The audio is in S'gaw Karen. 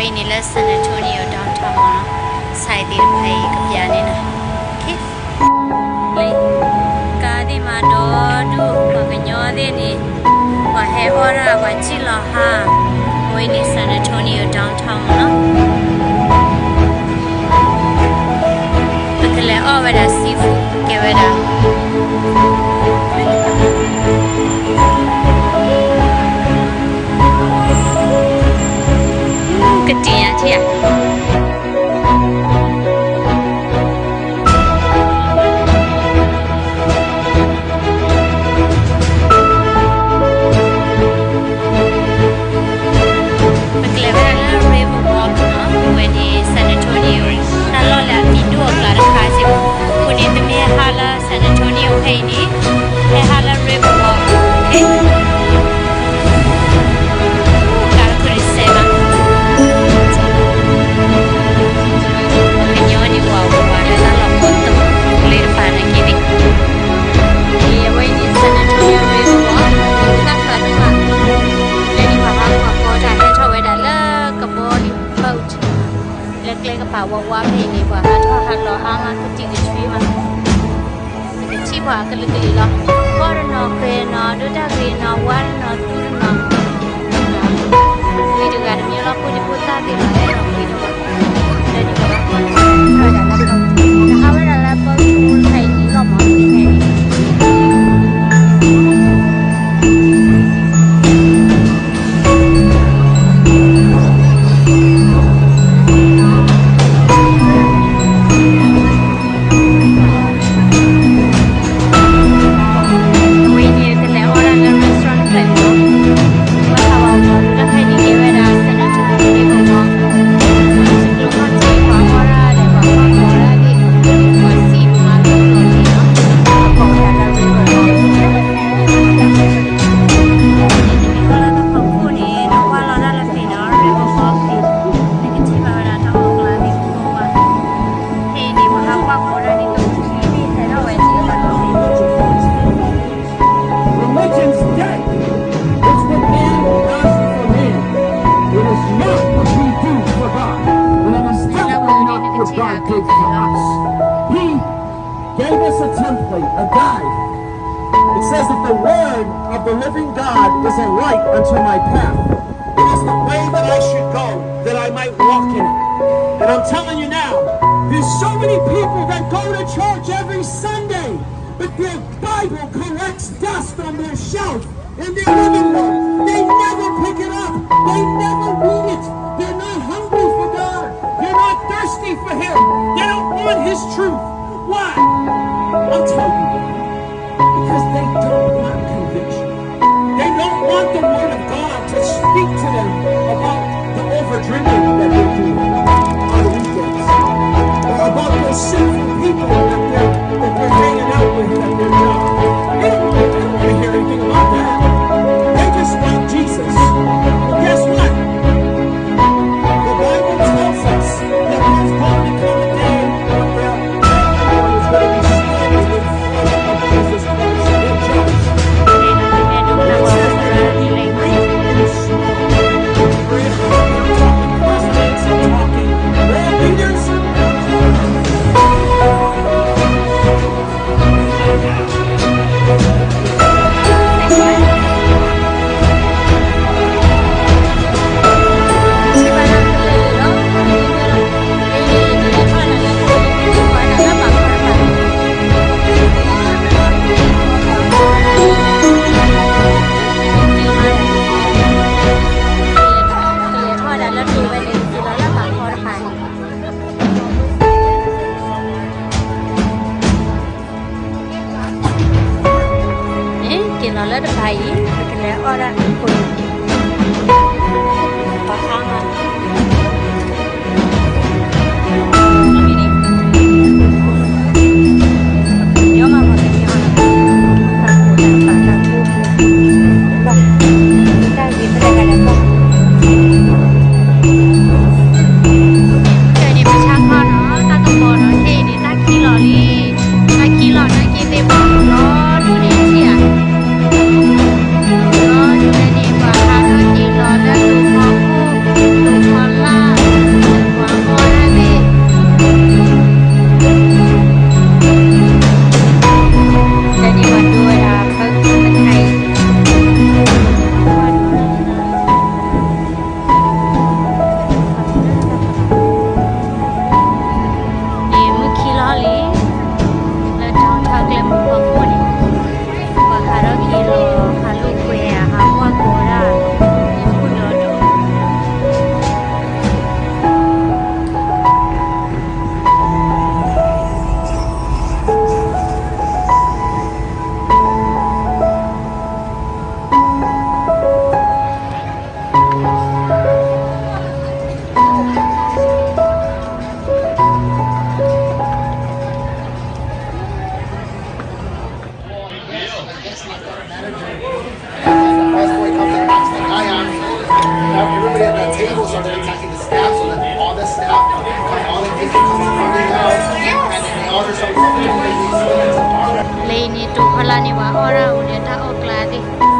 အဝဲအံၤန့ၣ်လၢ San Antonio downtown မ့ၢ်နီၤ, ဆဲးသ့ၣ်တဖၣ်အံၤကပျးန့ၣ်နီၤ, ကါသ့ၣ်မၤဒီဒူၣ် ပှၤကညီသ့ၣ်န့ၣ် ပှၤဟဲအီၣ်ဒၣ်ပှၤစံၣ်လီၤဟါ, အဝဲအံၤန့ၣ် San Antonio downtown မ့ၢ်နီၤ, ပကလဲၤအီၣ်ဝဲဒၣ် seafood ကဲဝဲဒၣ် ကတံၢ်ယၤထံၣ်ဧါ, ပကလဲၤဝဲဒၣ်လၢ Riverwalk နီၤ, အဝဲန့ၣ် San Antonio တၢ်လီၢ်လၢအမံၤဒိၣ်အကျါတခါစ့ၢ်ကီး, အဃိန့ၣ် ပမ့ၢ်ဟဲလၢ San Antonio ဖဲအံၤန့ၣ်, ဟဲဟးလၢ Riverwalk ဖဲ ကါတခိၣ်န့ၣ်စဲးဘၣ်, ကညီန့ၣ် ဝးဝးလၢတၢ်လီၢ်ကီၢ်သူလ့ၤတဖၣ်န့ၣ်က့ၤန့ၣ်, အဝဲအံၤန့ၣ် San Antonio Riverwalk န့ၣ် တၢ်ဖးဒိၣ်မး, လၢန့ၣ်ပှၤဟးကွၢ်ကီတၢ်ဟဲထီၣ်ဝဲဒၣ်လၢကဘီန့ၣ် boat လၢကျဲကပၤဝးဝးဖဲအံၤန့ၣ် ပှၤဟးထီၣ်ဟးလီၤအါမးကတံၢ်တဆံမး, နကထံၣ်ပှၤအကလုာ်ကလုာ်လီၤ, ဘီတနီၤဃဲၤနီၤ ဒိတၢ်ဂ့ၤနီၤ ဝါတနီၤသူတနီၤ, ဂ့ၤတဂၤတမံၤလီၤ ဖိဒံဖိသၣ်သ့ၣ်နီၤ ဟဲလီၤဃ့ထီၣ်ဘၣ်, လၢန့ၣ်ပှၤဟးထီၣ်ဝဲဒၣ်လၢ နဟးဝဲဒၣ်လၢ boat တခါအံၤန့ၣ် လီၤမၢ်န့ၣ် အဝဲအံၤန့ၣ် ကလဲၤအီၣ်ဒၣ်လၢ restaurant တဖျၢၣ်န့ၣ်လီၤ, ဝဲဟးဝဲအီၤလၢဖဲန့ၣ်ကဲဝဲဒၣ် San Antonio န့ၣ်မ့ၢ်နီၤ, ကျိခီၣ်ထံးပှၤအီၣ်ဒၣ်ဒီးပှၤမၤကိးဒၣ်သ့ၣ်, ပှၤစံၣ်မၤလိလီၤန့ၣ်နီၤ, ပှၤကိးဝဲဒၣ်လၢ river နီၤ အဝဲန့ၣ် နမ့ၢ်အီၣ်လၢတၢ်ဖီခိၣ်န့ၣ် နကွၢ်လီၤတၢ်လၢဖဲနီၤ river walk ဖဲ, နကထံၣ်ဘၣ်ဝဲဒၣ်တၢ်အိၣ်ကျါသ့ၣ်ကိးဂၤ, ဖဲအံၤန့ၣ် ပှၤဟးကွၢ်ကိးဒၣ်န့ၣ် ကဟဲထီၣ်ဝဲဒၣ်လၢ Religion's dead. It's what man does for man. It is not what we do for God. And it is definitely not what God did for us. He gave us a template, a guide. It says that the word of the living God is a light unto my path. It is the way that I should go, that I might walk in it. And I'm telling you now, there's so many people that go to church every Sunday, but their Bible collects dust on their shelf in their living room. They never pick it up. They never read it. They're not hungry for God. They're not thirsty for Him. They don't want His truth. Why? I'll tell you why. Because they don't want conviction. They don't want the Word of God to speak to them about the overdrinking that they're doing on weekends, or about those sinful people that they're, that they're hanging out with at their job. They don't want, they don't want to hear anything about that. They just want Jesus. Well, guess what? The Bible tells us that there's going to come a day when everyone is going to be standing in front of Jesus Christ and judged. And it says that there will be great and small. Great and small. World leaders,န့ၣ် က့ၤလီၤလၢတဖၣ်အံၤ ပကလဲၤအီၣ်ဒၣ်ခိၣ်နူာ် ပှၤအါမး တၢ်ဂ့ၤဖဲလဲၣ်ဂၤလဲၣ်ပှၤ ခဲအံၤန့ၣ် ပဆါခီနီၤ တၢ်ကပီၤနီၤ ခဲအံၤန့ၣ် တၢ်ခံးလီၤလံ တၢ်ခံးလီၤနာ်က့သ့ၣ်ပှၤလီၤဒိၣ်န့ၣ်ထံၣ်ဧါ လီၤဒိၣ်ဝဲန့ၣ် ပှၤဟးထီၣ်က့ၤလီၤလၢတိၤဖီခိၣ် တိၤ လၢအံၤန့ၣ် တိၤဖီလာ်န့ၣ် ပှၤအီၣ်ဒၣ်အူဒီးတၢ်အီၣ်ကျါသ့ၣ်,